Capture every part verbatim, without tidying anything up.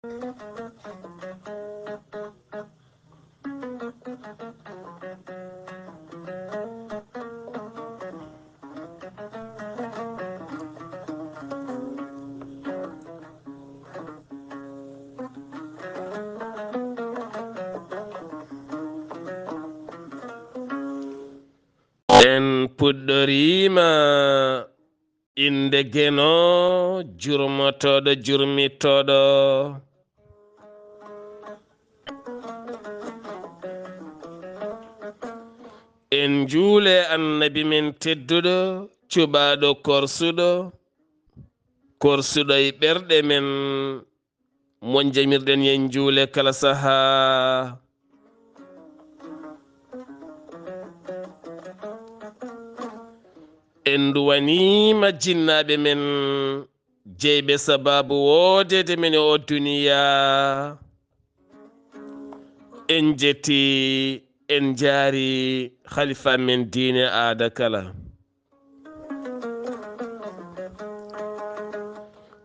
En puɗɗoriima innde Geno, jurmotooɗo, jurmitooɗo. En njuule Annabi men tedduɗo, cuɓaaɗo korsuɗo, korsuɗo e ɓerɗe men, mo jamirɗen yen juule kala sahaa. En nduwaniima jinnaaɓe men, jeyɓe sabaabu woodeede men e o duniyaa. En jetti, en njaari halifa men diine aada kala.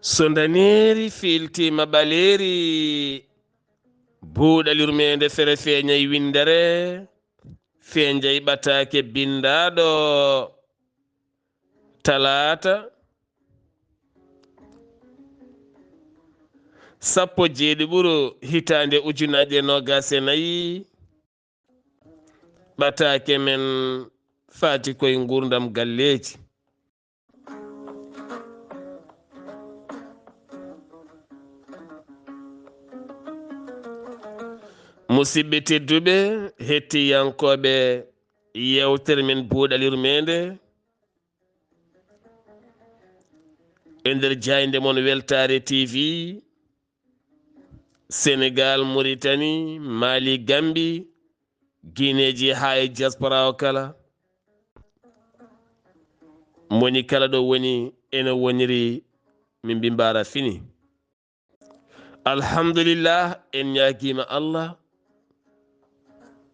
So ndaneeri fiiltiima ɓaleeri, buuɗal yurmeende fere feeñay winndere, feeñay ɓataake binndaaɗo talaata sappo jeeɗiɓuru hitaande ujunaaje noogaas e nayi. Ɓataake men faati koye nguurndam galleeji. Musidɓe tedduɓe, hettiyankooɓe yeewtere men Buuɗal Yurmeende, e nder jaaynde mon Weltaare T V, Senegal, Mauritanie, Mali, Gambie, Guineeji haa e diaspora o kala. Moni kala ɗo woni, ene woniri, min mbi mbaara fini. Alhamdulillah, en ñaagiima Allah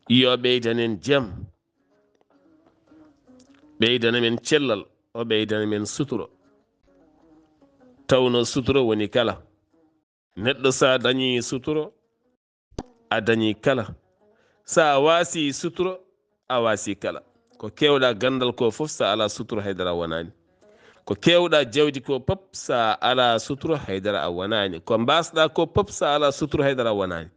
yo ɓeydan en jam, ɓeydana men cellal, o ɓeydana men suturo. Tawno suturo woni kala. Neɗɗo sa dañi suturo, a dañi kala. Sa waasi suturo, a waasi kala. Ko kewɗa gandal ko fof, sa ala suturo, haydara wonani. Ko kewɗa jawdi ko pop, sa ala suturo, haydara a wonani. Ko mbasɗa ko pop, sa ala suturo, haydara a wonani.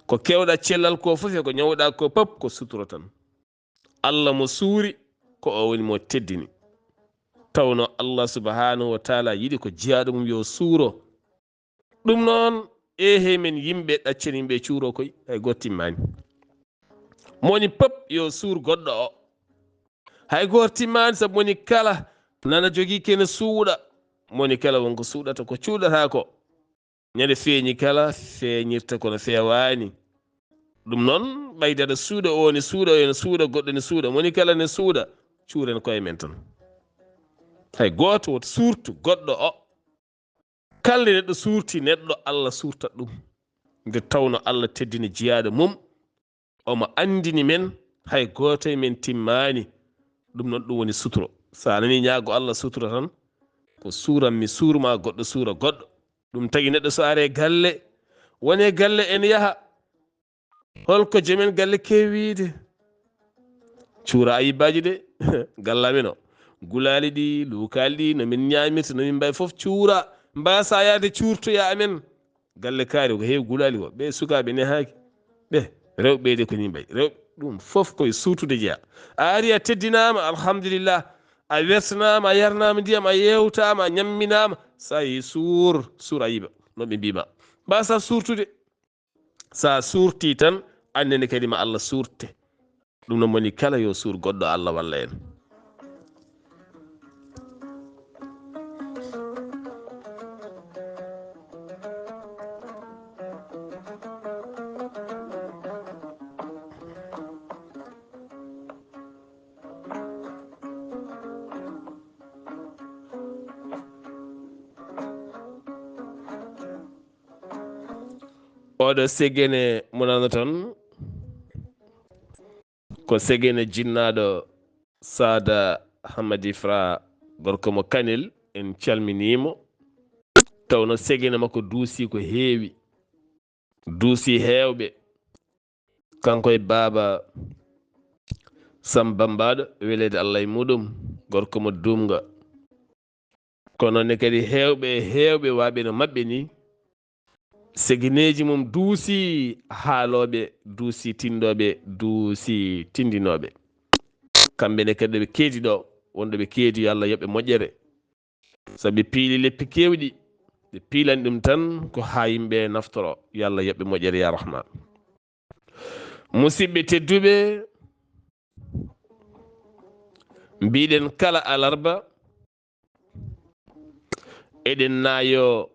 Ko kewɗa cellal ko fof e ko ñawɗa ko pop, ko suturo tan. Allah mo suuri, ko o woni mo teddini. Tawno Allah subhanahu wa taala yiɗi ko jiyaaɗo mum yo suuro. Ɗum noon, ehe men yimɓe, ɗaccen yimɓe cuuro koy, hay gooto timmaani. Moni pop yo suur goɗɗo o. Hay gooto timmaani, sabu moni kala nana jogii kene suuɗa. Moni kala won ko suuɗata, ko cuuɗata ko. Ñande feeñi kala, feeñirta kono feewaani. Ɗum noon, ɓayde aɗa suuɗa, o ne suuɗa, o ne suuɗa, goɗɗo ne suuɗa, moni kala ne suuɗa, cuuren koye men tan. Hay gooto woto suurtu goɗɗo o. Kala nde neɗɗo suurti neɗɗo, Allah suurtat ɗum. Nde tawno Allah teddini jiyaaɗo mum, omo anndini men, hay gooto e men timmaani. Ɗum noon, ɗum woni suturo. So a nanii ñaago Allah suturo tan, ko suuran mi suur ma, goɗɗo suura goɗɗo. Ɗum tagi neɗɗo so are galle, wone galle ene yaha. Holko joomen galle kewiide? Cuura ayibbaaji de, galle amen o. Gulaali ɗi, luukaali ɗi, no min ñaamirta, no min mbayi fof cuura. Mbasa yaade cuurtoya amen. Galle kaari ko heewi gulaali ko. Ɓe sukaaɓe nehaaki. Ɓe rewɓe ɓeyde ko ni mbayi. Rewɓe ɗum fof koye suutude jeya. A ari a teddinaama, alhamdulillah. A wertanaama, a yarnaama ndiyam, a yeewtaama, a ñamminaama. Sa yi suur, suur a yiɓa. No ɓe mbiima. Mbasa suurtude. Sa suurti tan, annene kadi ma Allah suurte. Ɗum no moni kala yo suur goɗɗo, Allah walla en. Oɗo segene mo nanoton, ko segene jinnaaɗo Saada Hamadi Fra, gorko mo Kanel, en calminiimo. Tawno segine makko duusi ko heewi, duusi heewɓe. Kanko e baaba Sam Bambaɗo, weleede Allah e muɗum, gorko mo duumga. Kono ne kadi heewɓe e heewɓe waaɓe no maɓɓe ni, segineeji mum duusi haalooɓe, duusi tinndooɓe, duusi tinndinooɓe. Kamɓe ne kadi ɓe keedi ɗo, wonɗo ɓe keedi, yo Allah yoɓ ɓe moƴƴere. Sabi piili leppi keewɗi, ɓe piilani ɗum tan ko haa yimɓe naftoro. Yo Allah yoɓ ɓe moƴƴere, ya Rahman. Musidɓe tedduɓe, mbiɗen kala alarba, eɗen naayo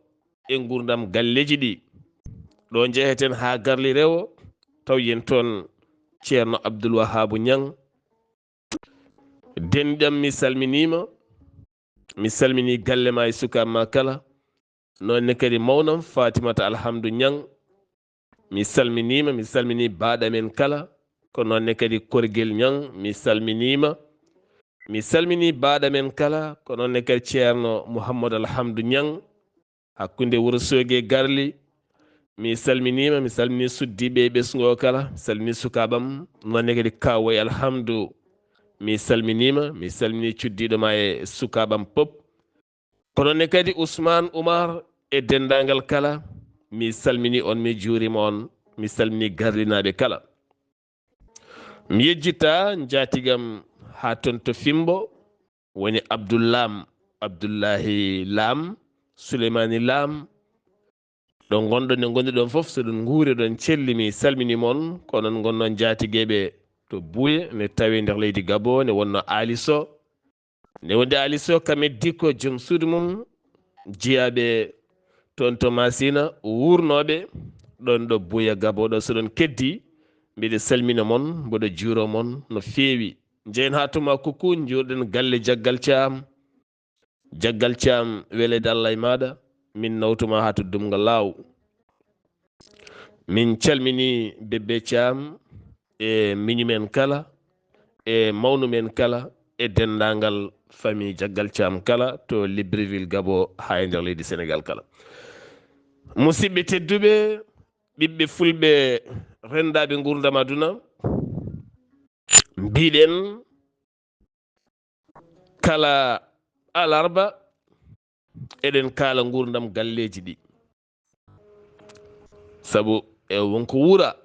e nguurndam galleeji ɗi. Ɗo njeheten haa Garli Rewo, taw yen toon Ceerno Abdul Wahaabu Ñaŋ. Denɗam, mi salminiima. Mi salmini galle ma e sukaaɓe ma kala. Noon ne kadi mawnam Fatimata Alhamdu Ñaŋ. Mi salminiima, mi salmini baaɗam en kala. Ko noon ne kadi Korgel Ñaŋ, mi salminiima. Mi salmini baaɗam en kala. Ko noon ne kadi Ceerno Muhammadu Alhamdu Ñaŋ, hakkunde Wuro Soogi e Garli. Mi salminiima, mi salmini suddiiɓe e ɓesngu o kala. Mi salmini sukaaɓam, noon ne kadi Kaawoy Alhamdu. Mi salminiima, mi salmini cuddiiɗo ma e sukaaɓam pop. Kono ne kadi Ousmane Oumar e denndaangal kala, mi salmini on, mi juurima on, mi salmini Garlinaaɓe kala. Mi yejjita njaatigam haa toon to Fimbo, woni Abdul Lam, Abdullahi Lam, Souleymani Lam. Ɗo ngonɗon, nde ngonɗon fof, so ɗon nguuri, ɗon celli, mi salmini mon. Ko onon ngonno njaatigeeɓe to Buye, ne tawi nder leydi Gabo, ne wonno Ali Sow. Nde wonde Ali Sow kam e Dikko, joom suudu mum, jiyaaɓe toon to Masina, wuurnooɓe ɗoon ɗo Buya Gabo ɗo, so ɗon keddi, mbiɗa salmina mon, mboɗo juuro mon no feewi. Njehen haa Tuma Kuku, njuurɗen galle Jaggal Caam. Jaggal Caam, weleede Allah e maaɗa, min nawtuma haa to Dumga Laaw. Min calmini Bébé Caam e miñumen kala, e mawnumen kala, e denndaangal famille Jaggal Caam kala to Libreville Gabo haa e nder leydi Senegal kala. Musidɓe tedduɓe, ɓiɓɓe fulɓe, renndaaɓe nguurndam aduna, mbiɗen kala alarba eɗen kaala nguurndam galleeji ɗi. Sabu e wonko wuura,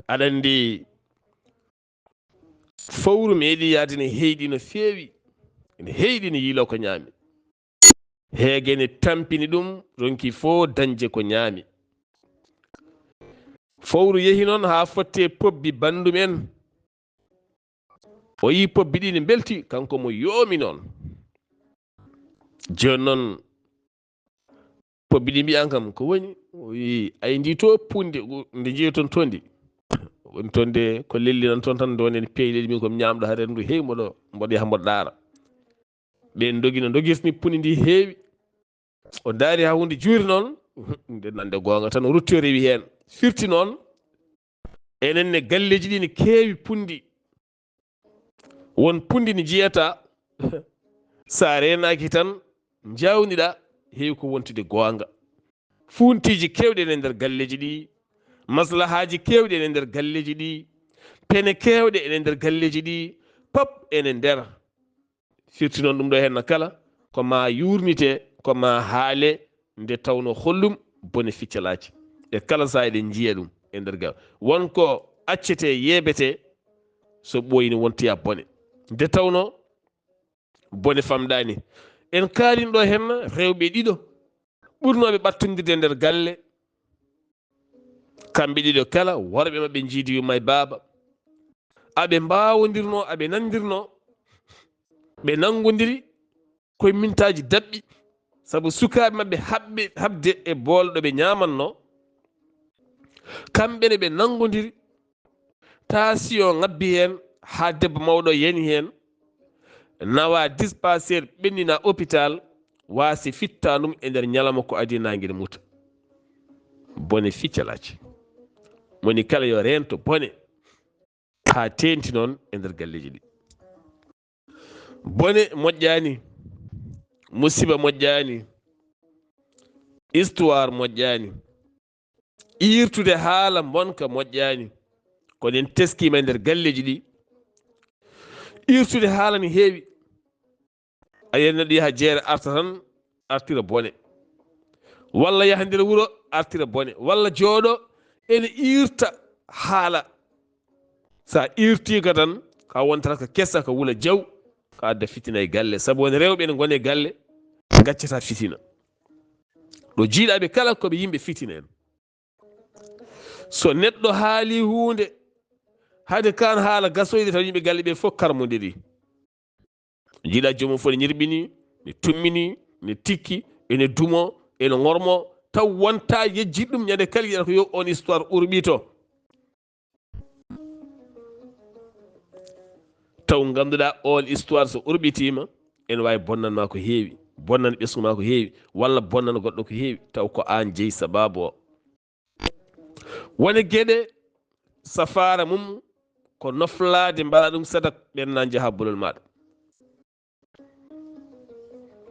aɗa anndi fowru meeɗi yaade ne heyɗi no feewi, ne heyɗi ne yiilo ko ñaami. Heege ne tampini ɗum, ronki fof dañde ko ñaami. Fowru yehi noon haa fotte pobbi banndum en. O yii pobbi ɗi ne mbelti, kanko mo yoomi noon. Jooni noon, pobbi ɗi mbiyan kam, "Ko woni?" O wii, "Ay, ndi to punndi, ndi njeyoton to ndi." Woni toon de, ko lelli nan toon tan, ndonen peyɗe ɗi, min ko mi ñaamɗo hare ndu, hey, mboɗo, mboɗo yaha mboɗo ɗaara. Ɓe ndogi no ndogirtini punndi ndi heewi. O ndaari haa huunde juuri noon, nde nande goonga tan, o rutti o rewi heen. Firti noon, enen ne galleeji ɗi ne keewi punndi. Won punndi ndi njiyata, so a reenaaki tan, njaawniɗa, heewi ko wontude goonga. Fuuntiiji keewɗi ene nder galleeji ɗi, maslahaaji keewɗi ene nder galleeji ɗi, pene keewɗe ene nder galleeji ɗi, pop ene nder. Firti noon ɗum ɗo heen kala, ko ma yuurnite, ko ma haale, nde tawno hollum bone ficcalaaji. E kala sahaa eɗen njiya ɗum e nder gal. Won ko accete, yeebete, so ɓooyi ne wontoya bone. Nde tawno bone famɗaani. En kaalin ɗo heen rewɓe ɗiɗo ɓurnooɓe ɓattondirde nder galle. Kamɓe ɗiɗo kala, worɓe maɓɓe njiidi yumma e baaba. Aɓe mbaawondirno, aɓe nandirno, ɓe nangondiri koye mintaaji daɓɓi, sabu sukaaɓe maɓɓe haɓɓe, haɓde e bool ɗo ɓe ñaamanno. Kamɓe ne ɓe nangodiri, taasiyo ŋabbi heen, haa debbo mawɗo yani heen, nawa dispensaire, ɓennina hôpital, waasi fitta ɗum e nder ñalawma ko adii naange ne muta. Bone ficcalaaji. Moni kala yo reento bone, haa teenti noon e nder galleeji ɗi. Bone moƴƴaani, musiba moƴƴaani. Histoire moƴƴaani. Iirtude haala mbonka moƴƴaani. Kono en teskiima e nder galleeji ɗi. Iirtude haala ne heewi. A yiyat neɗɗo yaha jeere arta tan, artira bone. Walla yaha nder wuro, artira bone. Walla jooɗo ene iirta haala. So a iirtiika tan, ka wontata ko kesa, ko wula jaw, ka adda fitina e galle. Sabu won rewɓe ene ngoni e galle, ngaccata fitina. Ɗo jiiɗaaɓe kala ko ɓe yimɓe fitina en. So neɗɗo haali huunde, hade kaan haala gasoyde taw yimɓe galle ɓe fof karmondiri. Jiiɗa joomum fof ne ñirɓini, ne tummini, ne tikki, ene dumo, ene ŋormo, taw wonta yejjit ɗum ñande kala yiɗata ko yo on histoire urɓito. Taw ngannduɗaa on histoire so urɓitiima, ene waawi bonnan ma ko heewi, bonnan ɓesngu ma ko heewi, walla bonnan goɗɗo ko heewi, taw ko aan jeyi sababu o. Won e geɗe safaara mum ko noflaade mbaɗa ɗum sadak ɓenna njaha bolol maaɗa.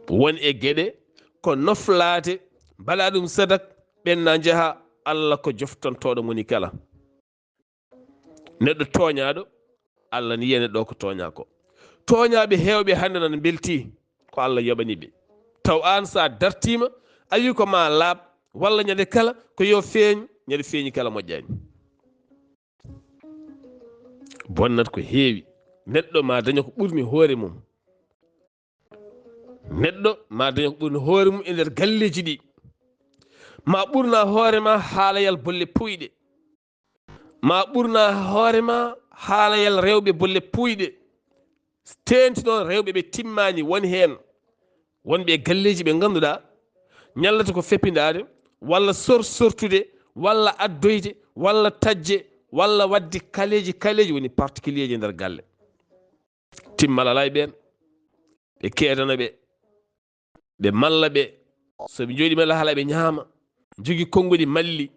Won e geɗe ko noflaade mbaɗa ɗum sadak ɓenna njaha Allah ko joftantooɗo moni kala. Neɗɗo tooñaaɗo, Allah ni yiyana ɗo ko tooñaa ko. Tooñaaɓe heewɓe hannde nana mbeltii ko Allah yoɓani ɓe. Taw aan so a dartiima, a wii ko ma laaɓ, walla ñande kala ko yo feeñ, ñande feeñi kala moƴƴaani. Bonnat ko heewi. Neɗɗo ma daña ko ɓurni hoore mum. Neɗɗo ma daña ko ɓurni hoore mum e nder galleeji ɗi. Ma ɓurna hoore ma haalayal bolle puyɗe. Ma ɓurna hoore ma haalayal rewɓe bolle puyɗe. Teenti noon rewɓe ɓe timmaani won heen. Wonɓe e galleeji ɓe ngannduɗaa ñallata ko feppindaade, walla sor-, sortude, walla addoyde, walla taƴde, walla waɗde kaleeji, kaleeji woni particulier ji e nder galle. Timmal alaa e ɓeen. Ɓe keedana ɓe. Ɓe malla ɓe. So ɓe njooɗii malla haala ɓe ñaama. Jogii konnguli malli.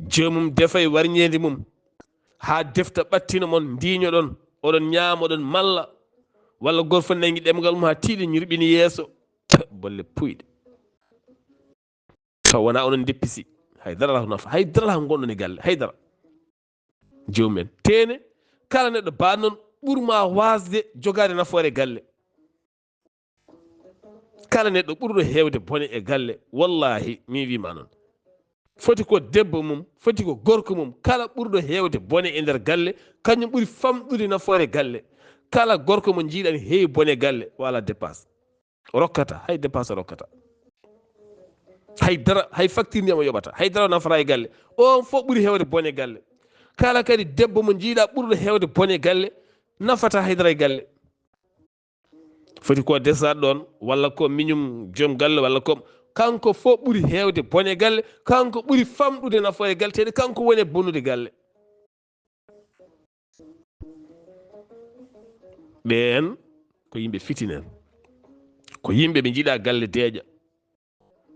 Joomum defa e warñeende mum. Haa defta ɓattina mon, ndiiñoɗon, oɗon ñaama, oɗon malla. Walla gorfo nangi ɗemngal mum haa tiiɗi ñirɓini yeeso. Bolle puyɗe. Taw wonaa onon ndeppisi. Hay dara alaa ko nafa. Hay dara alaa ko ngonɗon e galle. Hay dara. Joomum en. Teene, kala neɗɗo baaɗo noon ɓurma waasde jogaade nafoore galle. Kala neɗɗo ɓurɗo heewde bone e galle, wallaahi, mi wiima noon. Foti ko debbo mum, foti ko gorko mum, kala ɓurɗo heewde bone e nder galle, kañum ɓuri famɗude nafoore galle. Kala gorko mo njiiɗa ne heewi bone galle, o alaa dépasse. Rokkata, hay dépasse rokkata. Hay dara, hay facture ndiyam o yoɓata, hay dara o nafata e galle. On fof ɓuri heewde bone galle. Kala kadi debbo mo njiiɗa ɓurɗo heewde bone galle, nafata hay dara e galle. Foti ko desaɗo ɗoon, walla ko miñum joom galle, walla ko kanko fof ɓuri heewde bone galle, kanko ɓuri famɗude nafoore galle, tede kanko woni e bonude galle. Ɓeen ko yimɓe fitinel, ko yimɓe ɓe njiɗa galle deeƴa.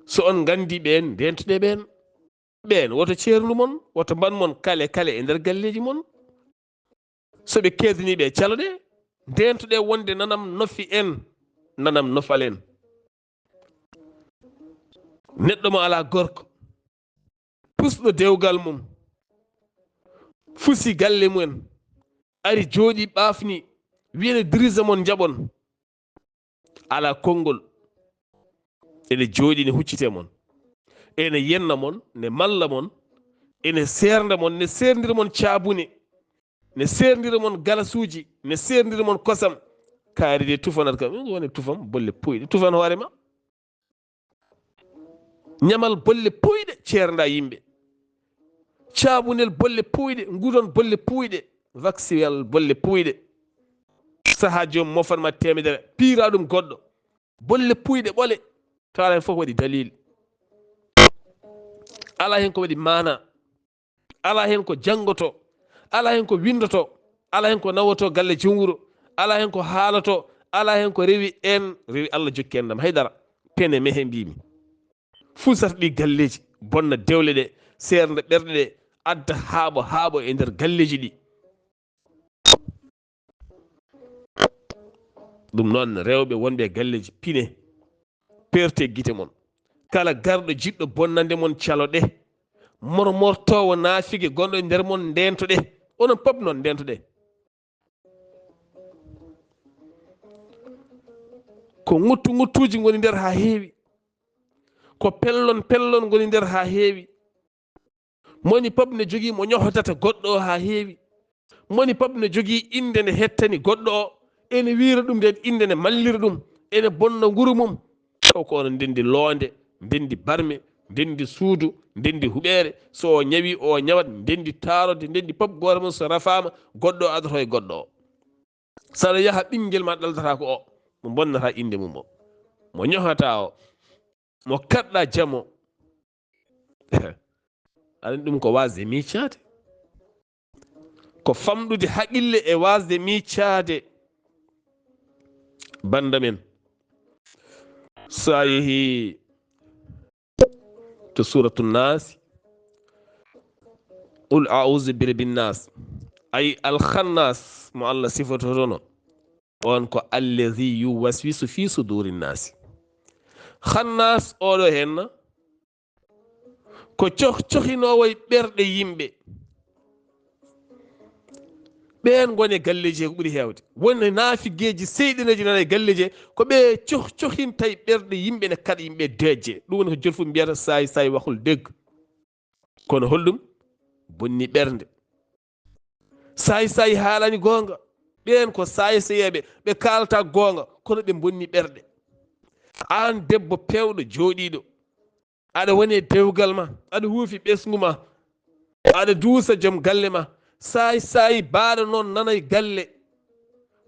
So on nganndi ɓeen, ndeentoɗe ɓeen. Ɓeen woto ceerndu mon, woto mbaɗ mon kale kale e nder galleeji mon. So ɓe keedanii ɓe, caloɗe, ndeentoɗe wonde nanam nofi en, nanam nofal en. Neɗɗo mo alaa gorko, pusɗo dewgal mum, fusi galle mumen, ari jooɗi ɓaafni, wiya ne dirisa mon njaɓon. Alaa konngol. Ene jooɗi ne huccite mon. Ene yenna mon, ne malla mon, ene seernda mon, ne seerndira mon caabune, ne seerndira mon galasuuji, ne seerndira mon kosam. Kaari de tufanat kam, woni tufam, bolle puyɗe. Tufan hoore ma. Ñamal bolle puyɗe ceernda yimɓe. Caabunel bolle puyɗe, ngudon bolle puyɗe, vacciyal bolle puyɗe. Sahaa joom mofan ma teemedere, piira ɗum goɗɗo. Bolle puyɗe ɓole, tawa alaa heen fof waɗi dalil. Alaa heen ko waɗi maana. Alaa heen ko janngoto. Alaa heen ko winndoto. Alaa heen ko nawoto galle jom wuro. Alaa heen ko haaloto. Alaa heen ko rewi en, rewi Allah jokki en ndam. Hay dara. Pene mehe mbimi. Fusata ɗi galleeji, bonna dewle ɗe, seernda ɓerɗe ɗe, adda haaɓo, haaɓo e nder galleeji ɗi. Ɗum noon, rewɓe wonɓe e galleeji, pine, peerte gite mon. Kala garɗo jiɗɗo bonnande mon, calo ɗe. Mormortoowo naafige gonɗo e nder mon, ndeento ɗe. Onon pop noon, ndeento ɗe. Ko ŋuttu ŋuttuuji ngoni nder haa heewi. Ko pellon pellon ngoni nder haa heewi. Moni pop ne jogii mo ñohotata goɗɗo o haa heewi. Moni pop ne jogii innde nde hettani goɗɗo o. Ene wiyra ɗum nden innde nde mallira ɗum. Ene bonna nguru mum. Taw ko ono ndenndi loonde, ndenndi barme, ndenndi suudu, ndenndi huɓeere. So o ñawi, o ñawat ndenndi taarode, ndenndi pop gooto mum so rafaama, goɗɗo o adato e goɗɗo o. Saɗa yaha ɓinngel ma ɗaldata ko o, mo bonnata innde mum o, mo ñohata o, mo kaɗɗa jamo. Aɗa anndi ɗum ko waasde miicaade. Ko famɗude haqille e waasde miicaade. Bannda men, so a yehii to Suuratu Naasi, "Qul a'uuzu bi rabbin naas", ay Al-Khannas mo Allah sifototono, on ko "allazi yuwaswisu fi suduuri naasi". Khannas oɗo henna ko coh-, cohinoowo e ɓerɗe yimɓe. Ɓeen ngoni e galleeji he ko ɓuri heewde. Woni naafigeeji seyɗineeji nana e galleeji he, ko ɓe coh-, cohinta e ɓerɗe yimɓe, ne kaɗa yimɓe deeƴe. Ɗum woni ko jolfuɓe mbiyata saay saay waxul dëgg. Kono holɗum? Bonni ɓernde. Saay saay haalani goonga. Ɓeen ko saay sayeeɓe, ɓe kaalata goonga, kono ɓe bonni ɓerɗe. Aan debbo peewɗo jooɗiiɗo, aɗa woni e dewgal ma, aɗa huufi ɓesngu ma, aɗa duusa joom galle ma. Saay saay baaɗo noon nana e galle,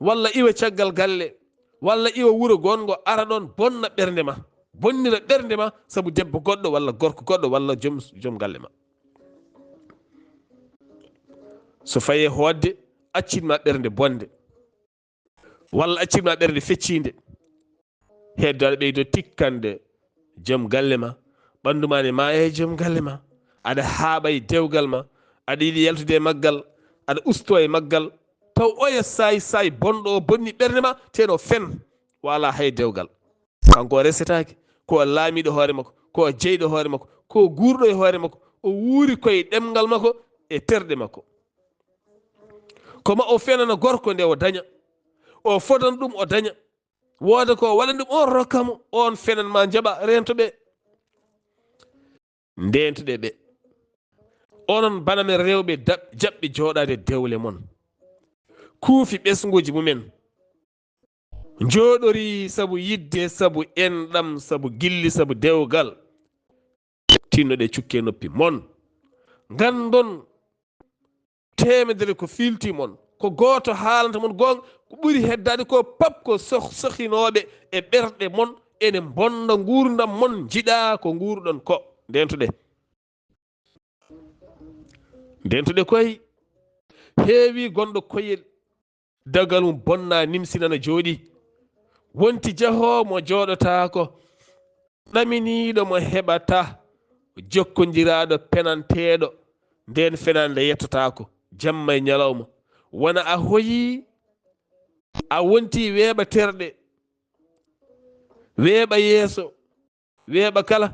walla iwa caggal galle, walla iwa wuro gonngo, ara ɗoon bonna ɓernde ma, bonnira ɓernde ma sabu debbo goɗɗo walla gorko goɗɗo walla joom, joom galle ma. So fayee hoodde, accit ma ɓernde bonde. Walla accit ma ɓernde fecciinde. Heddo aɗa ɓeydo tikkande joom galle ma, ɓanndu ma ne maaya e joom galle ma, aɗa haaɓa e dewgal ma, aɗa yiɗi yaltude e maggal, aɗa usto e maggal, taw oya saay saay bonɗo o bonni ɓernde ma, teno fen, wala hay dewgal. Kanko o resetaake, ko o laamiiɗo hoore makko, ko o jeyɗo hoore makko, ko o guurɗo e hoore makko, o wuuri koye ɗemngal makko e terɗe makko. Ko ma o fenana gorko nde o daña, o fodana ɗum o daña, wooda ko o waɗani ɗum, on rokka mo, on fenan ma jaɓa, reento ɓe. Ndeentuɗe ɓe. Onon bana men rewɓe da-, jaɓɓe jooɗaade dewle mon. Kuufi ɓesnguuji mumen. Njooɗorii sabu yiɗde, sabu enɗam, sabu gilli, sabu dewgal. Tinnoɗe cukke noppi mon. Nganndon teemedere ko fiilti mon. Ko gooto haalanta mon goonga, ko ɓuri heddaade ko pap ko soh-, sohinooɓe e ɓerɗe mon, ene mbonnda nguurndam mon, njiɗa ko nguurɗon ko. Ndeentuɗe. Ndeentuɗe koy. Heewi gonɗo koyel. Dewgal mum bonna, nimsi nana jooɗi. Wonti jahoowo mo jooɗotaako, ɗaminiiɗo mo heɓata, jokkondiraaɗo penanteeɗo, ndeen fenaande yettotaako, jamma e ñalawma. Wona a hoyii, a wontii weeɓa terɗe, weeɓa yeeso, weeɓa kala,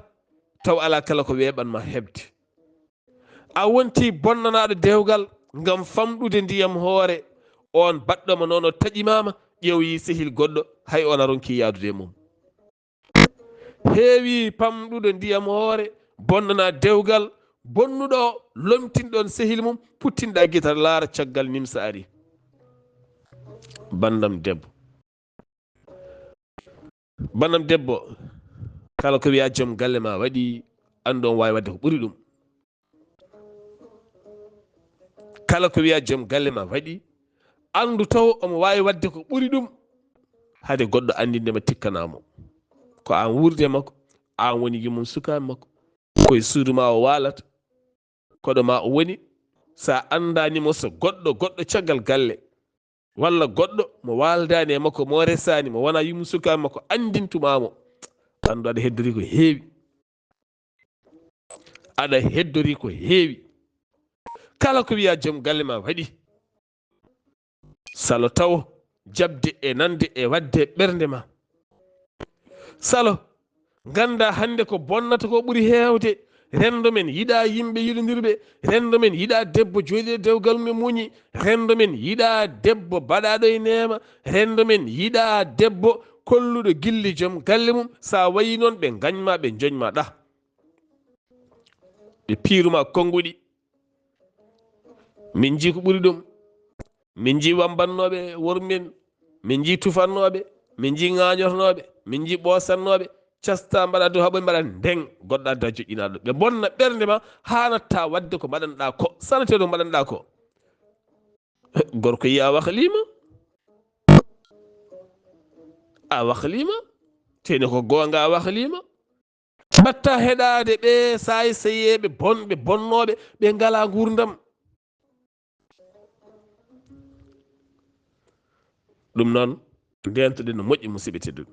taw alaa kala ko weeɓan ma heɓde. A wontii bonnanaaɗo dewgal ngam famɗude ndiyam hoore, oon baɗɗo ma noon o taƴimaama, ƴeewoyii sehil goɗɗo, hay oon a ronkii yahdude e mum. Heewii pamɗuɗo ndiyam hoore, bonnanaa dewgal, bonnuɗo o, lomtinɗo oon sehil mum, puttinɗaa gite laara caggal nimsa ari. Banndam debbo. Banam debbo, kala ko wiyaa joom galle ma waɗi, anndu omo waawi waɗde ko ɓuri ɗum. Kala ko wiyaa joom galle ma waɗi, anndu taw omo waawi waɗde ko ɓuri ɗum. Hade goɗɗo anndinde ma, tikkana mo. Ko aan wuurdi e makko, aan woni yummum sukaaɓe makko. Ko e suudu ma o waalata. Koɗo ma o woni, so a anndaani mo, so goɗɗo, goɗɗo caggal galle, walla goɗɗo mo waaldaani e makko, mo resaani, mo wonaa yummum sukaaɓe makko, anndintu ma mo, anndu aɗa heddorii ko heewi. Aɗa heddorii ko heewi. Kala ko wiyaa joom galle ma waɗi. Salo taw jaɓde e nande e waɗde ɓernde ma. Salo Ngannda hannde ko bonnata ko ɓuri heewde. Renndo men yiɗaa yimɓe yiɗondirɓe. Renndo men yiɗaa debbo jooɗiiɗo dewgal mum e muuñi. Renndo men yiɗaa debbo baɗaaɗo e neema. Renndo men yiɗaa debbo kolluɗo gilli joom galle mum. So a wayii noon, ɓe ngañ ma, ɓe njoñ ma ɗa. Ɓe piiru ma konnguɗi. Min njii ko ɓuri ɗum. Min njii wambannooɓe wormen. Min njii tufannooɓe. Min njii ŋaañornooɓe. Min njii ɓoosannooɓe. Casta mbaɗa dow haɓoy mbaɗa ndeng. Goɗɗo adda joƴƴinaaɗo. Ɓe bonna ɓernde ma, haanataa waɗde ko mbaɗanɗaa ko. Sanatee ɗo mbaɗanɗaa ko. Gorko yi a waklima. A waklima. Tene ko goonga a waklima. Mbatta heɗaade ɓe saaysayeeɓe bonɓe, bonnooɓe, ɓe ngalaa nguurndam. Ɗum noon, ndeentoɗen no moƴƴi, musidɓe tedduɓe.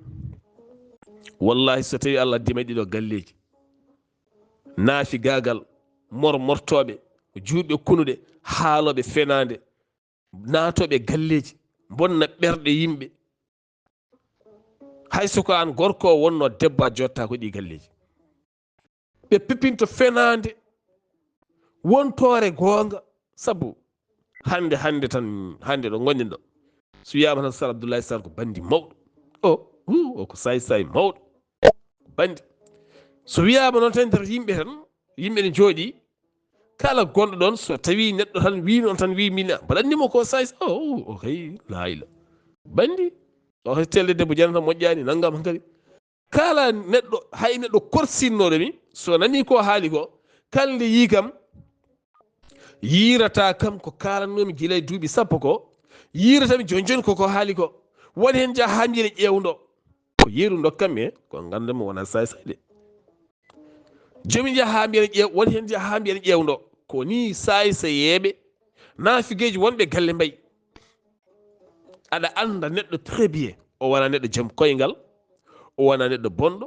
Wallahi, so tawi Allah addii ma e ɗiɗo galleeji, naafigaagal, mor mortooɓe, juutɓe kunuɗe, haalooɓe fenaande, naatooɓe galleeji, bonna ɓerɗe yimɓe. Hay so ko aan gorko o wonno debbo, a jotta ko ɗi galleeji. Ɓe pipinto fenaande, wontoore goonga. Sabu hannde, hannde tan, hannde ɗo ngonɗen ɗo, so wiyaama tan Sar Abdoulaye Sar ko banndi mawɗo. O, hu, o ko saay-saay mawɗo. Ko banndi. So wiyaama noon tan nder yimɓe tan, yimɓe ne njooɗii, kala gonɗo ɗoon, so tawi neɗɗo tan wii noon tan, wii min, mbaɗanni mo ko saay-saay. O, o, o kay, laayla. Banndi. O kay telde debbo janata moƴƴaani, nanngam hankadi. Kala neɗɗo, hay neɗɗo korsinnooɗo mi, so nanii ko haali ko, kala nde yii kam, yiirata kam ko kaalatnoomi gila e duuɓi sappo ko, yiirata mi jooni jooni ko ko haali ko. Woni heen njaha haa mbiyere ƴeewndo. Ko yeru ndokkam e ko nganndanmi wonaa saay-saay de. Jomi njaha haa mbiyere ƴeew, woni heen njaha haa mbiyere ƴeewndo. Ko nii saay-sayeeɓe, naafigeeji wonɓe galle mbayi. Aɗa annda neɗɗo très bien. O wonaa neɗɗo jom koyngal, o wonaa neɗɗo bonɗo,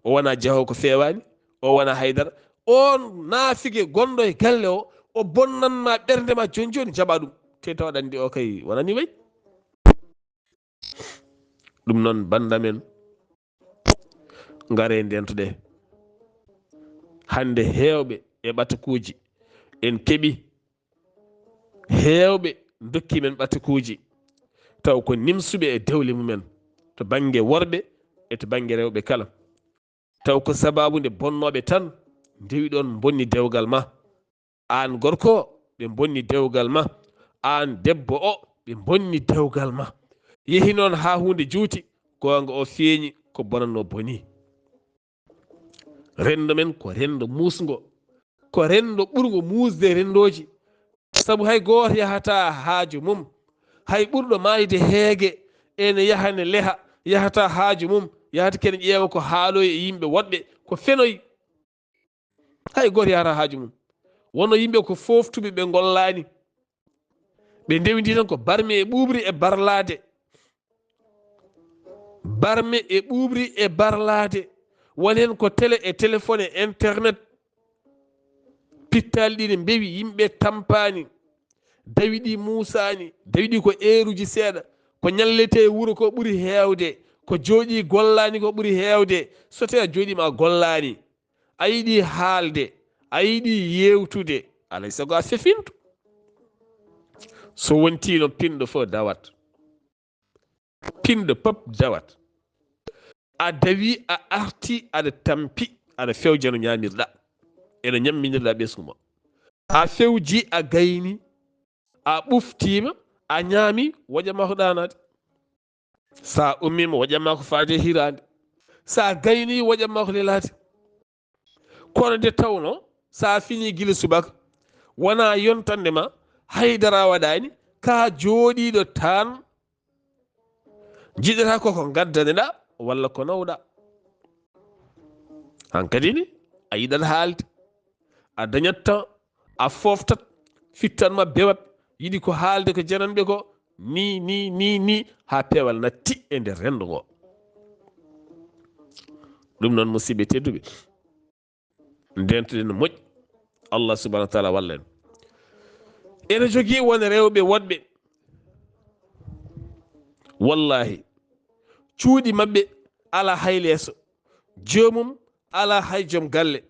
o wonaa jahoowo ko feewaani, o wonaa haydara. Oon naafige gonɗo e galle o, o bonnanma ɓernde ma jooni jooni, jaɓa ɗum. Te taw aɗa anndi o kay wonaa ni wayi. Ɗum noon, bannda men, ngare ndeentoɗe. Hannde heewɓe e ɓatakuuji en keɓi, heewɓe ndokki men ɓatakuuji, taw ko nimsuɓe e dewle mumen, to bannge worɓe e to bannge rewɓe kala. Taw ko sabaabu nde bonnooɓe tan ndewi ɗoon mbonni dewgal ma. Aan gorko o, ɓe mbonni dewgal ma. Aan debbo o, ɓe mbonni dewgal ma. Yehi noon haa huunde juuti, goonga o feeñi, ko bonannoo bonii. Renndo men ko renndo muusngo, ko renndo ɓurngo muusde renndooji. Sabu hay gooto yahataa haaju mum. Hay ɓurɗo maayde heege ene yaha ne leha, yahataa haaju mum, yahata kene ƴeewa ko haaloyi e yimɓe woɗɓe, ko fenoyi. Hay gooto yahataa haaju mum. Wonno yimɓe ko fooftuɓe, ɓe ngollaani. Ɓe ndewindii tan ko barme e ɓuuɓri e barlaade. Barme e ɓuuɓri e barlaade. Won heen ko tele e téléphone e internet. Pittaali ɗi ne mbewi, yimɓe tampaani. Dawi ɗi muusaani. Dawi ɗi ko eeruji seeɗa. Ko ñalletee e wuro ko ɓuri heewde. Ko jooɗii gollaani ko ɓuri heewde. So tawii a jooɗiima a gollaani, a yiɗii haalde, a yiɗii yeewtude, alay sago a fefinto. So wontii noon, pinɗo fof dawat. Pinɗo pop dawat. A dawi, a arti, aɗa tampi, aɗa fewja no ñaamirɗa, e no ñamminirɗa ɓesngu ma. A fewji, a gayni, a ɓuftiima, a ñaami, woƴa ma ko ɗaanaade. Sa ummiima, woƴa ma ko faade e hiraande. Sa gayni, woƴa ma ko lelaade. Kono nde tawno, sa fini gila subaka, wona yontande ma, haydara waɗaani, ka jooɗiiɗo tan, jiɗata ko ko ngaddaneɗa walla ko nawɗa. Hankadi ni, a yiɗat haalde, a dañat temps, a fooftat, fittan ma bewat, yiɗi ko haalde ko jananɓe ko, ni, ni, ni, ni, haa peewal natti e nder renndo ngo. Ɗum noon, musidɓe tedduɓe, ndeentoɗen no moƴƴi. Allah subhanahu wa taala walla en. Ene jogii won rewɓe woɗɓe, wallahi, cuuɗi maɓɓe alaa hay leeso. Joomum alaa hay joom galle.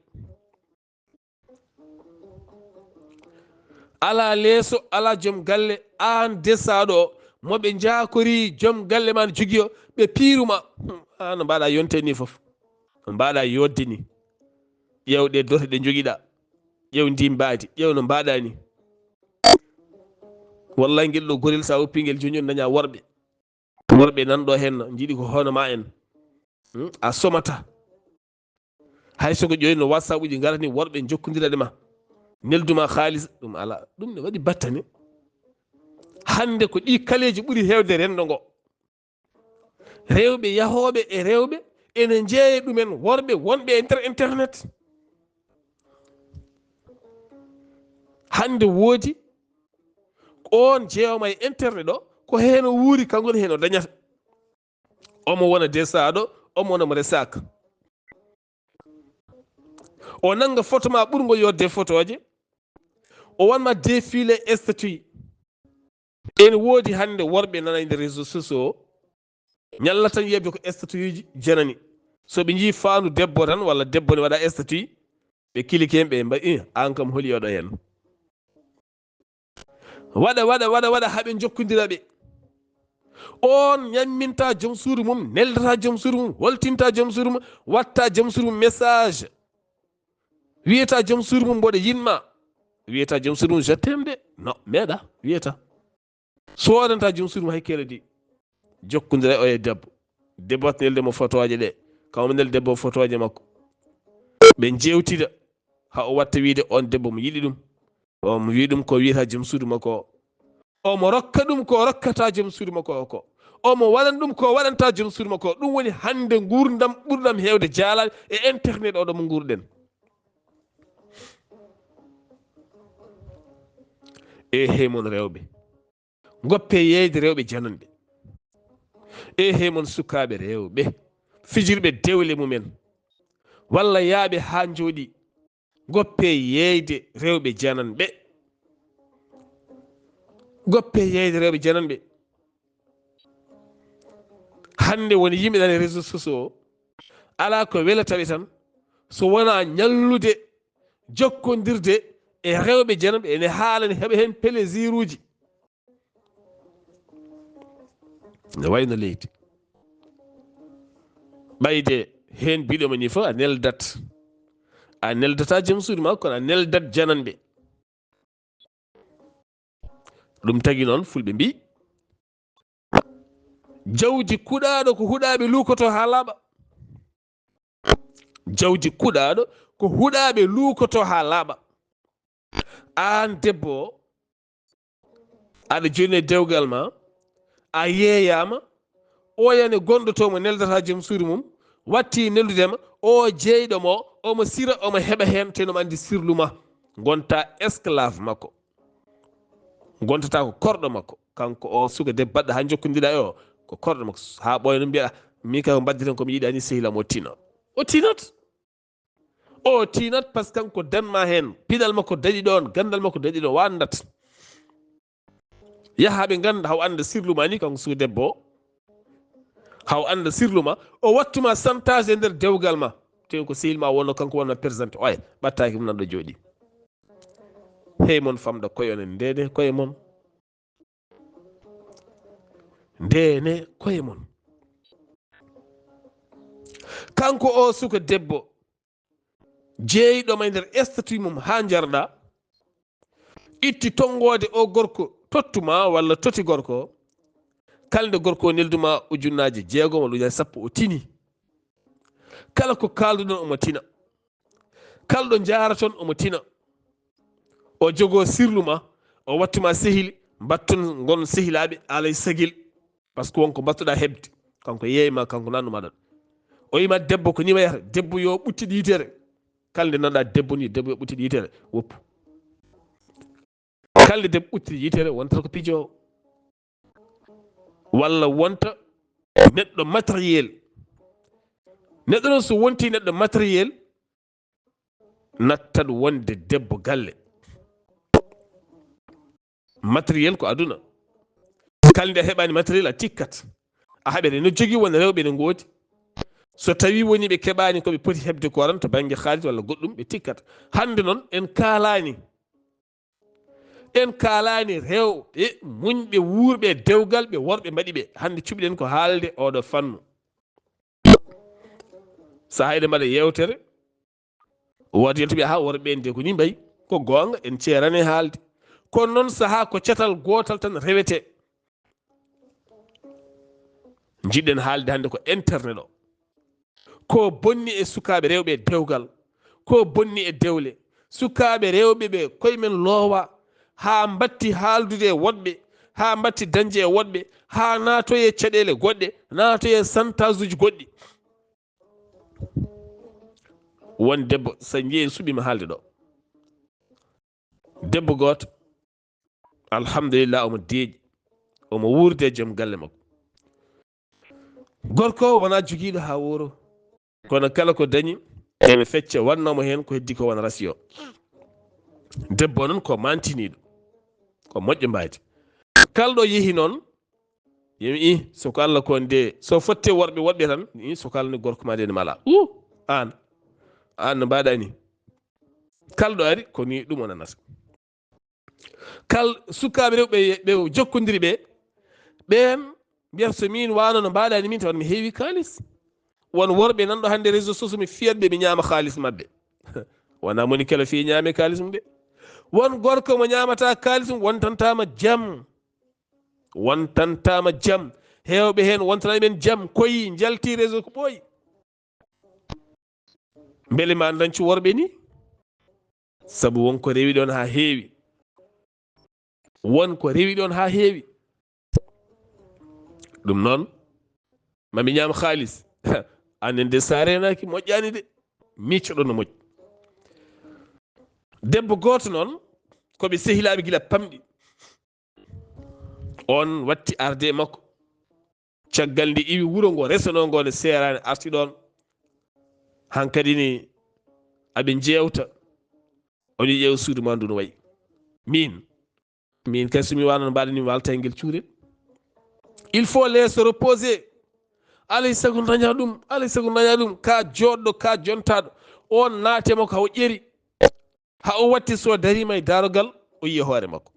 Alaa leeso, alaa joom galle, aan desaaɗo o, mo ɓe njaakori joom galle ma no jogii o, ɓe piiru ma. Hmm, aan no mbaɗa yonte ni fof. No mbaɗa yodde ni. Ƴeew ɗe dote ɗe njogiɗa. Ƴeew ndi mbaadi, ƴeew no mbaɗa ni. Wallahi ngel ɗo gorel sa woppi ngel jooni jooni daña worɓe. Worɓe nan ɗo hen no njiɗi ko hono ma en. Hmm? A somata. Hay so ko ƴoyno WhatsApp uji ngarani worɓe jokkondira ɗe ma. Nelduma xaalis ɗum ala. Ɗum ne waɗi battane. Hande ko ɗi kaleeji ɓuri hewde rendo ngo. Rewɓe yahooɓe e rewɓe ene njeeya ɗumen worɓe wonɓe e nder internet. Hande woodi on jeewma e internet ɗo ko heno wuuri kanko ne heno dañata. Omo wona desaaɗo, omo wona mo resaaka. O nanga photo ma ɓurgo yodde photoje. O wanma défilé statut. Ene woodi hande worɓe nana e nder réseaux sociaux. Ñalla tan yebde ko statut uji janani. So ɓe njii faandu debbo tan walla debbo ne waɗa statut, ɓe kiliki hen ɓe mbaɗi, "Ih, an kam holi oɗo hen?" Waɗa, waɗa, waɗa, waɗa, haa ɓe njokkondira ɓe. On ñamminta joom suudu mum, neldata joom suudu mum, holtinta joom suudu mum, watta joom suudu mum message. Wiyata joom suudu mum mboɗo yiɗma. Wiyata joom suudu mum je t'aime de. No, meeɗa, wiyata. Sodanta joom suudu mum hay kere di. Jokkondira o e debbo. Debbo wata nelde mo photoje ɗe. Kaw mo nelde debbo photoje makko. Ɓe jewtida. Ha o watta wiide on debbo mo yiɗi ɗum. Omo wiya ɗum ko wiyata joom suudu makko o. Omo rokka ɗum ko rokkata joom suudu makko o ko. Omo waɗan ɗum ko waɗanta joom suudu makko o. Ɗum woni hande ngurdam ɓurɗam hewde jaalal e internet oɗo mo ngurɗen. E hey mon rewɓe. Goppe yeeyde rewɓe jananɓe. E hey mon sukaaɓe rewɓe. Fijirɓe dewle mumen. Walla yaaɓe haa njooɗi. Goppe yeeyde rewɓe jananɓe. Goppe yeeyde rewɓe jananɓe. Hande woni yimɓe nana réseaux sociaux o. Ala ko welata ɓe tan. So wona ñallude, jokkondirde e rewɓe jananɓe, ene haalani heɓa hen plaisir uji. Ne wayno leydi. Ɓayde hen biɗoma ni fof a neldat. A neldata joom suudu ma, kono a neldat jananɓe. Ɗum tagi noon fulɓe mbi, jawdi kuɗaaɗo ko huɗaaɓe luukoto haa laaɓa. Jawdi kuɗaaɗo ko huɗaaɓe luukoto haa laaɓa. Aan debbo o, aɗa jonni dewgal ma, a yeeyama, oya ne gonɗo to mo neldata joom suudu mum, watti neldudema, o jeyɗo mo, omo sira, omo heɓa hen, te no andi sirlu ma. Gonta esclave makko. Gontata ko korɗo makko. Kanko o suka debbo baɗɗo ha jokkodira e o, ko korɗo makko. Ha ɓooya no mbiya, "Min kay ko mbaddaten ko mi yiɗi ani sehil am o tina." O tinat. O tinat parce que kanko danma hen. Pinal makko daɗi ɗon, gandal makko daɗi ɗon, o andat. Yaha ɓe ganda, haw anda sirlu ma ni kanko suka debbo o. Haw anda sirlu ma, o wattuma chantage e nder dewgal ma. Te ko sehil ma wonno kanko wonna présenté, oya, ɓattaki mum nan ɗo jooɗi. Hey mon famɗa koye on en ndene koye mon. Ndene koye mon. Kanko o suka debbo, jeeyɗoma e nder statut mum ha jarɗa, itti tonngode o gorko tottuma walla toti gorko, kala nde gorko o nelduma ujunnaaje jeegom walla ujunnaaje sappo o tini. Kala ko kalduɗon omo tina. Kala ɗo njaaraton omo tina. O jogo sirlu ma, o wattuma sehil, mbatton ngon sehilaaɓe alay sagil. Parce que wonko mbattuɗa heɓde. Kanko yeeyma, kanko nannu maɗon. O yima debbo ko ni wayata, debbo yo ɓuttiɗ yitere. Kala nde nanɗa debbo ni, debbo yo ɓuttiɗ yitere, woppu. Kala nde debbo ɓuttiɗ yitere, wontata ko pijowo. Walla wonta neɗɗo matériel. Neɗɗo noon so wonti neɗɗo matériel, nattat wonde debbo galle. Matériel ko aduna. Kala nde a heɓani matériel a tikkat. A haɓete no jogii won rewɓe ne ngoodi. So tawii wonii ɓe keɓaani ko ɓe poti heɓde ko waran to bannge haalis walla goɗɗum, ɓe tikkat. Hannde noon, en kaalaani. En kaalaani rewɓe muñɓe, wuurɓe e dewgal, ɓe worɓe mbaɗi ɓe. Hannde cuɓiɗen ko haalde oɗo fannu. Sahaa eɗen mbaɗa yeewtere, woodi yaltuɓe, "Aha, worɓe ɓeen de ko ni mbayi." Ko goonga, en ceerani haalde. Kono noon sahaa ko catal gootal tan rewetee. Njiɗɗen haalde hannde ko internet o. Ko bonni e sukaaɓe rewɓe e dewgal, ko bonni e dewle. Sukaaɓe rewɓe ɓe koye men loowa, haa mbatti haaldude e woɗɓe, haa mbatti dañde e woɗɓe, haa naatoye caɗeele goɗɗe, naatoye santasuuji goɗɗi. Won debbo, so njii en suɓiima haalde ɗo. Debbo gooto, alhamdulillah, omo deeƴi, omo wuurdi e joom galle makko. Gorko wonaa jogiiɗo haa wooro, kono kala ko dañi, ene fecca, wannoomo heen ko heddi ko wona rasiyo. Debbo noon ko mantiniiɗo, ko moƴƴo mbaadi. Kala ɗo yehi noon, yimi, "Ih, so ko Allah ko nde, so fotte worɓe woɗɓe tan, ih, so ko Allah ni gorko ma nde ne mala." Uh, aan, aan no mbaɗa ni? Kala ɗo ari, ko ni ɗum o nanata. Kal sukaaɓe rewɓe ɓe jokkondiri ɓe, ɓeen mbiyata, "So miin waano no mbaɗa ni min, tawa mi heewi kaalis." Won worɓe nan ɗo hannde réseau sociaux, mi fiyat ɓe, mi ñaama kaalis maɓɓe. Wonaa moni kala fii ñaame kaalis mum de. Won gorko mo ñaamata kaalis mum, wontantaama jam. Wontantaama jam. Heewɓe heen wontanaa ɓeen jam. Koyi njalti réseau ko ɓooyi. Mbele ma dañcu worɓe ni? Sabu won ko rewi ɗoon haa heewi. Won ko rewi ɗoon haa heewi. Ɗum noon, ma mi ñaam kaalis. Anen de, so a reenaaki, moƴƴaani de. Miicoɗo no moƴƴi. Debbo gooto noon, ko ɓe sehilaaɓe gila pamɗi. On watti arde e makko. Caggal nde iwi wuro ngo resonoo ngo ne seeraani, arti ɗoon. Hankadi ni aɓe njeewta. O wi'i, "Ƴeew suudu ma ndu no wayi." Miin, miin kay, so mi waano no mbaɗa ni, mi waalta e ngel cuurel. Il faut les se reposer. Alay sago daña ɗum, alay sago daña ɗum. Ka jooɗɗo, ka jontaaɗo. On naate makko, haa o ƴeri. Haa o watti, so dariima e daarogal, o yiya hoore makko.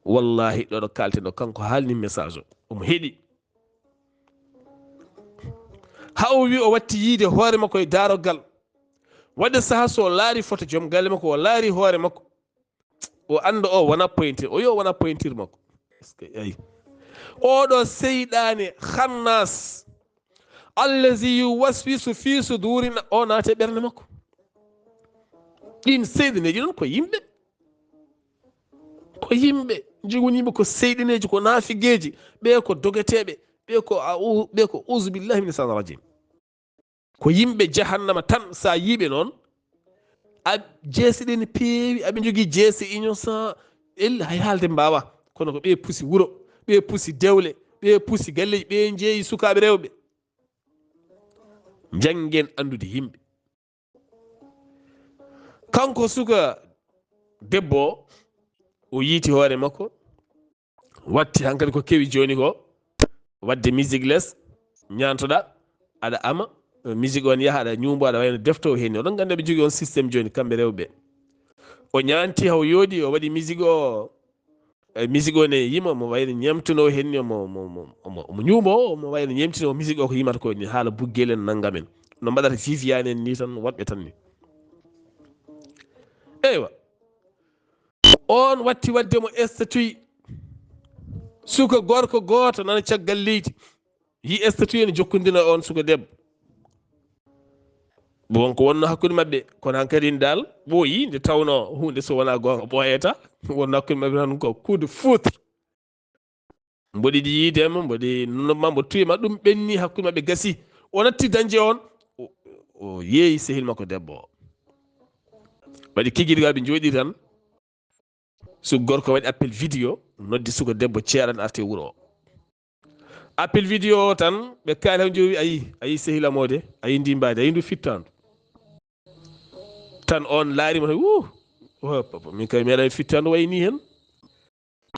Wallahi, ɗo ɗo kaalten ɗo, kanko haalni message o, omo heɗi. Haa o wi o watti yiide hoore makko e daarogal. Waɗde saha so o laari foto joom galle makko, o laari hoore makko, o annda o wona pointure, o yo wona pointure makko. Est-ce que, ayi. Oɗo seyɗaane khannas, allazi yuwaswisu fi suduri, o naate ɓernde makko. Ɗin seyɗaneeji noon ko yimɓe. Ko yimɓe joganii ɓe ko seyɗaneeji, ko naafigeeji, ɓe ko dogeteeɓe, ɓe ko a-, ɓe ko uzu billahi mina shaytani rajim. Ko yimɓe jahannama tan, sa yiiɓe noon, a jeese ɗe ne peewi, aɓe njogii jeese innocent, el hay haalde mbaawa. Kono ko ɓe pusi wuro, ɓe pusi dewle, ɓe pusi galleeji, ɓe njeeyi sukaaɓe rewɓe. Njanngen anndude yimɓe. Kanko suka debbo o, o yiiti hoore makko, watti hankadi ko kewi jooni ko, waɗde musique les, ñaantoɗa, aɗa ama, musique on yaha, aɗa ñuumbo, aɗa wayno defto o heen. Oɗon nganndi ɓe jogii on système jooni, kamɓe rewɓe. O ñaanti haw yooɗi, o waɗi musique o, e musique o ne yima, omo wayno ñemtuno henni, omo, omo, omo, omo, omo ñuumo, omo wayno ñemtino musique o ko yimata ko ni, haala buggel en, nanngamen. No mbaɗata Viviane en ni tan, woɗɓe tan ni. Eywa. On watti waɗde mo statut. Suka gorko gooto nana caggal leydi. Yi statut ene jokkondina on suka debbo. Bon, ko wonno hakkunde maɓɓe, kono hankadi dal ɓooyi, nde tawno huunde so wonaa goonga ɓooyata, wonno hakkunde maɓɓe tan ko coup de foudre. Mboɗi ɗi yiidema, mboɗi nunoma, mbo tuyima, ɗum ɓenni hakkunde maɓɓe, gasi. O natti dañde on, o, o yeeyi sehil makko debbo o. Waɗi kikiiɗe gaa ɓe njooɗi tan. Suka gorko waɗi appel vidéo, noddi suka debbo ceeran arte wuro o. Appel vidéo o tan, ɓe kaali, haw jowi, ayi, ayi sehil am o de, ayi ndi mbaadi, ayi ndu fittaandu. Tan on laari mo tan, "Wuh, oh, papa, min kay mi meeɗa fittaandu wayi ni hen."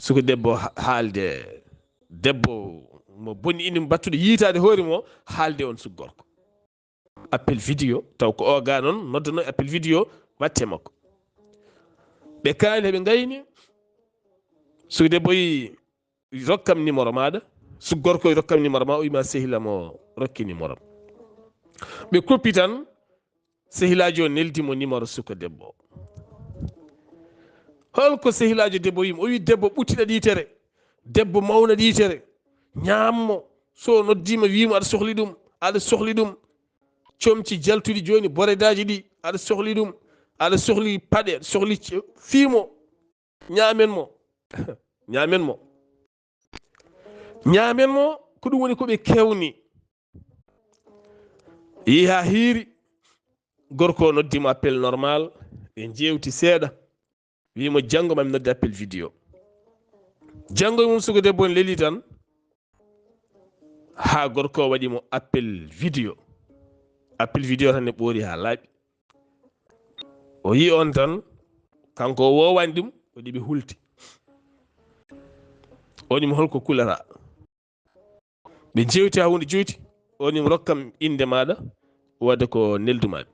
Suka debbo ha-, haalde, debbo mo bonni inde battuɗo yiitaade hoore mo, haalde on suka gorko. Appel vidéo, taw ko o ga noon noddano appel vidéo, watte makko. Ɓe kaali, ɓe ngayni. Suka debbo yi, "Rokkam numéro maɗa." Suka gorko yi, "Rokkam numéro ma." O wima, "Sehila mo rokki numéro." Ɓe koppi tan, sehilaajo o neldi mo numéro suka debbo. Holko sehilaajo debbo wimo? O wi, "Debbo ɓuttiɗa ɗitere, debbo mawna ɗitere, ñaammo. So noddima, wimo aɗa sohli ɗum, aɗa sohli ɗum. Comci jaltuɗi joni, boredaji ɗi, aɗa sohli ɗum, aɗa sohli paɗe, aɗa sohli c-, fiimo, ñaamen mo." Ñaamen mo. Ñaamen mo, ko ɗum woni ko ɓe kewni. Yehi haa hiiri, gorko o noddi mo appel normal, ɓe njeewti seeɗa, wi mo, "Janngo ma mi nodda appel vidéo." Janngo e mum suka debbo on leli tan, haa gorko o waɗi mo appel vidéo. Appel vidéo tan ne ɓoori haa laaɓi. O yi on tan, kanko o woowani ɗum, o ɗiɓi hulti. O woni mo, "Holko kulata?" Ɓe jewti haa huunde juuti, o woni mo, "Rokkam innde maaɗa, wadde ko neldumaaɓe."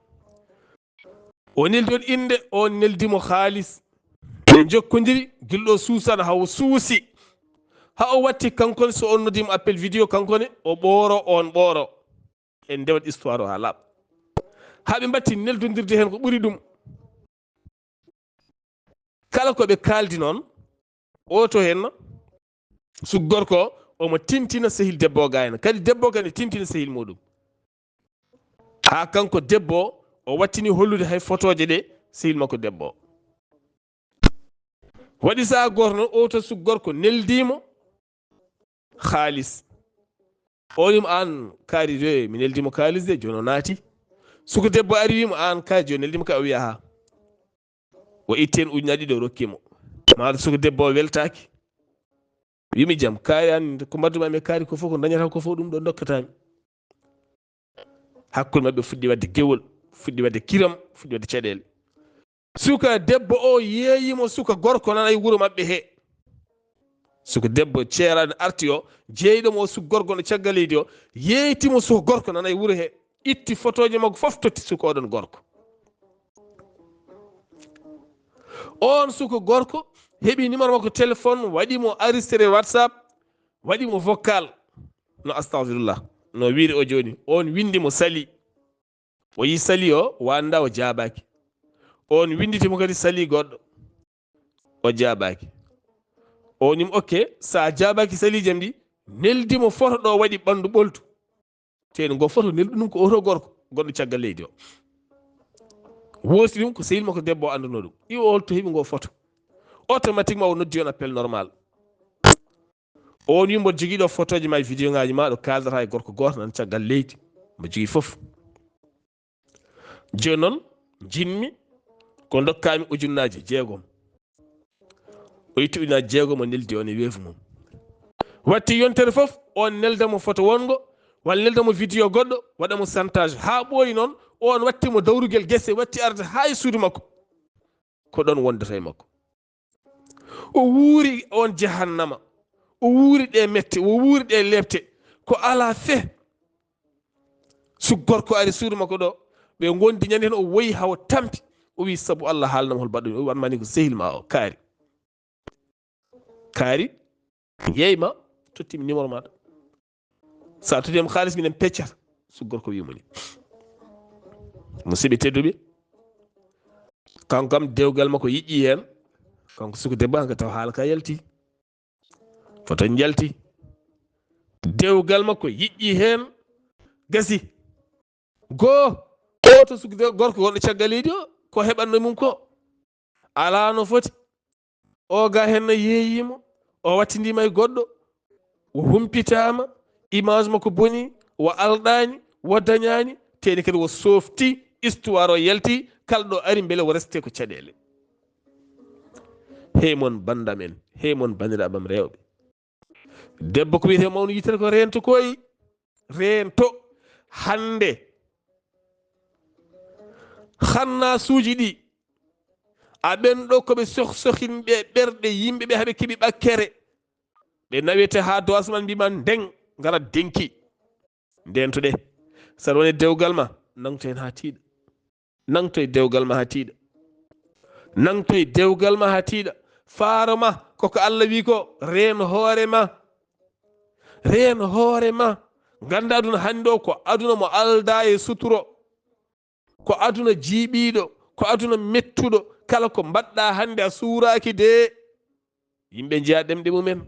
O neldi on innde, on neldi mo haalis. Ɓe njokkodiri, gilɗo suusana haa o suusi. Haa o watti kanko ne, so on noddi mo appel vidéo, kanko ne, o ɓooro, on ɓooro. En ndewat histoire o haa laaɓa. Haa ɓe mbatti neldondirde heen ko ɓuri ɗum. Kala ko ɓe kaaldi noon, o to heen, suka gorko o, omo tintina sehil debbo o ga heen. Kadi debbo o kadi ne tintina sehil muɗum. Haa kanko debbo o, o wattini hollude hay fotooje ɗe sehil makko debbo o. Waɗi sahaa gooto noon, o to suka gorko neldi mo haalis. O wimo, "Aan kaari de, mi neldi mo kaalis de, jooni o naati." Suka debbo ari wimo, "Aan kaari, jooni neldi mo ka?" O wi, "Aha." O itti heen ujunaaji ɗiɗi, o rokki mo. Maa suka debbo o weltaaki. Wimi, "Jam, kaari an, ko mbaddumi e kaari ko fof, ko dañata ko fof, ɗum ɗo dokkata mi." Hakkunde maɓɓe fuɗɗi waɗde gewol, fuɗɗi waɗde kiram, fuɗɗi waɗde caɗeele. Suka debbo o yeeyi mo suka gorko nana e wuro maɓɓe he. Suka debbo ceeraaɗo arti o, jeeyɗo mo o suka gorko no caggal leydi o, yeeyti mo suka gorko nana e wuro he. Itti fotooje makko fof, totti suka oɗon gorko. On suka gorko heɓi numéro makko téléphone, waɗi mo enregistré WhatsApp, waɗi mo vocal. No, astahfirullah, no wiiri o jooni, on windi mo Sali. O yi Sali o, wanda o jaabaaki. On winditi mo kadi Sali goɗɗo, o jaabaaki. O wimo, "Ok, so a jaabaaki Sali jam ɗi, neldi mo foto ɗo waɗi ɓanndu ɓoltu." Teni ngo foto nelɗu ɗum ko oto gorko gonɗo caggal leydi o. Woosi ɗum ko sehil makko debbo o annduno ɗum. Iwo on to heɓi ngo foto. Automatiquement o noddi on appel normal. On wi, "Mboɗo jogii ɗo fotooji ma e vidéo ŋaaji ma ɗo kaaldata e gorko gooto nan caggal leydi." Mbo jogii fof. Jooni noon, njiɗmi ko ndokkami ujunnaaji jeegom. O itti ujunnaaji jeegom, o neldi on e weefu mum. Watti yontere fof, on nelda mo foto wonngo, walla nelda mo vidéo goɗɗo, waɗa mo chantage. Haa ɓooyi noon, on watti mo dawrugel gese, watti arde haa e suudu makko. Ko ɗon wondata e makko. O wuuri on jahannama. O wuuri ɗe mette, o wuuri ɗe lepte. Ko alaa fee. Suka gorko ari suudu makko ɗo. Ɓe ngondi ñande heen, o woyi haa o tampi. O wi, "Sabu Allah, haalnam hol mbaɗɗon." O wi, "Wanmani ko sehil ma o, kaari. Kaari, yeey ma, tottimi numéro maɗa. Sa tottiyam kaalis, minen peccat." Suka gorko wi mo ni. Musidɓe tedduɓe, kanko kam dewgal makko yiƴƴi heen. Kanko suka debbo, hanka taw haala ka yalti. Foto njalti. Dewgal makko yiƴƴi heen. Gasi. Goo, o to suka gorko wonɗo caggal leydi o, ko heɓanno mum ko. Alaa no foti. O ga heen no yeeyimo, o wattindima e goɗɗo, o humpitaama, image makko boni, o alɗaani, o dañaani, teni kadi o softi, histoire o yalti, kala ɗo ari mbele o reste ko caɗeele. Hey mon bandam en, hey mon bandiraaɓam rewɓe. Debbo ko wiyetee mawno yitere ko reento koy, reento. Hannde, xannaasuuji ɗi, a ɓen ɗo ko ɓe sohsohinɓe ɓerɗe yimɓe ɓe, haɓe keɓi ɓakkere. Ɓe nawete haa dow asman, mbima, "Nden, ngara denki." Ndentuɗe. Saɗa woni dewgal ma, nangto heen haa tiiɗa. Nangto e dewgal ma haa tiiɗa. Nangto e dewgal ma haa tiiɗa. Faaro ma, koko Allah wi ko, reen hoore ma. Reen hoore ma. Ngannda aduna hannde o ko aduna mo aldaa e suturo. Ko aduna jiiɓiiɗo, ko aduna mettuɗo. Kala ko mbaɗɗa hannde a suuraaki de. Yimɓe njeya ɗemɗe mumen.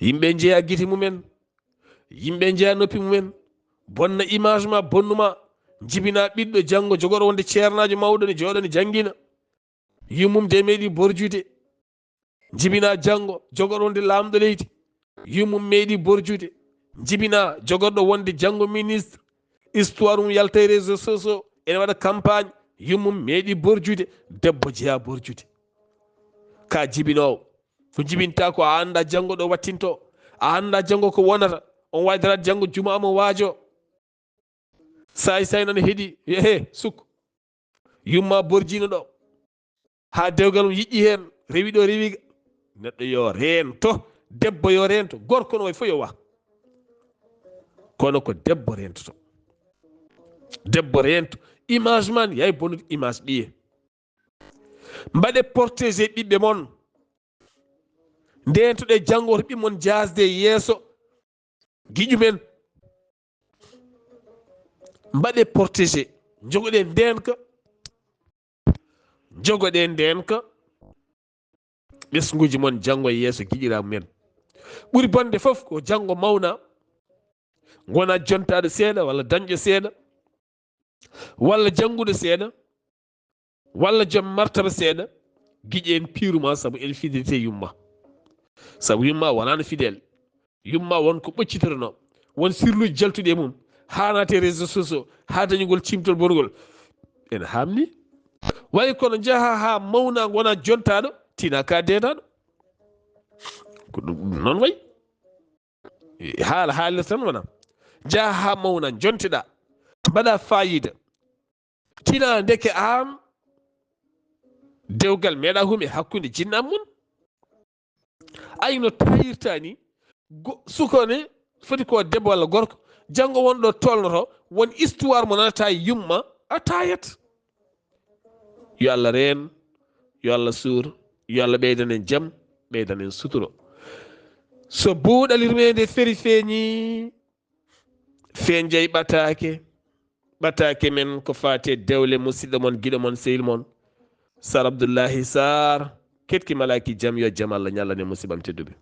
Yimɓe njeya gite mumen. Yimɓe njeya noppi mumen. Bonna image ma, bonnuma. Jibina ɓiɗɗo janngo jogoɗo wonde ceernaajo mawɗo ne jooɗo ne janngina. Yummum de meeɗi borjude. Jibina janngo jogoɗo wonde laamɗo leydi. Yummum meeɗi borjude. Jibina jogoɗo wonde janngo ministre. Histoire mum yalta e réseaux sociaux. Ene waɗa campagne. Yummum meeɗi borjude. Debbo jeya borjude. Ka jibinoowo. Ko jibinta ko a annda janngo ɗo wattinto. A annda janngo ko wonata. On waawi daraade janngo jumaa mo waajo. Saay saay nana heɗi. Ehe, sukko. Yumma borjino ɗo. Haa dewgal mum yiƴƴi heen. Rewi ɗo, rewi ga. Neɗɗo yo reento. Debbo yo reento. Gorko no wayi fof yo wa. Kono ko debbo reentoto. Debbo reento. Image man yaay bonude image ɓiye. Mbaɗe protégé ɓiɓɓe mon. Ndeentoɗe janngo to ɓiɓɓe mon jaasde yeeso. Giƴumen. Mbaɗe protégé. Njogoɗen ndeenka. Njogoɗen ndeenka. Ɓesnguuji mon janngo e yeeso giƴiraaɓe men. Ɓuri bonde fof ko janngo mawna. Ngona jontaaɗo seeɗa walla dañƴo seeɗa. Walla jannguɗo seeɗa. Walla joom martaba seeɗa. Giƴe en piiru ma sabu en fidélité yumma. Sabu yumma wonano fidèle. Yumma won ko ɓoccitotono. Won sirluuji jaltuɗi e mum. Haa naate réseaux sociaux. Haa dañugol cimtol bongol. Ene haamni. Wayi kono njaha haa mawna ngona jontaaɗo. Tina ka deedaaɗo. Ko ɗum ɗum noon wayi. Haala haalirta tan wona. Njaha haa mawna jontiɗa. Mbaɗa fayida. Tina ndeke aan dewgal meeɗa hume hakkunde jinna mun. Ay no tayirta ni. Go-, suko ne foti ko debbo walla gorko. Janngo won ɗo tolnoto, won histoire mo nanata e yumma, a tayat. Yo Allah reen, yo Allah suur, yo Allah ɓeydan en jam, ɓeydan en suturo. So buuɗal yurmeende feri feeñi, fenjay ɓataake, ɓataake men ko faati e dewle musidɗo mon, giɗo mon, sehil mon, Sar Abdullahi Sar, ketki malaaki jam, yo jam Allah ñallan e musiɓam tedduɓe.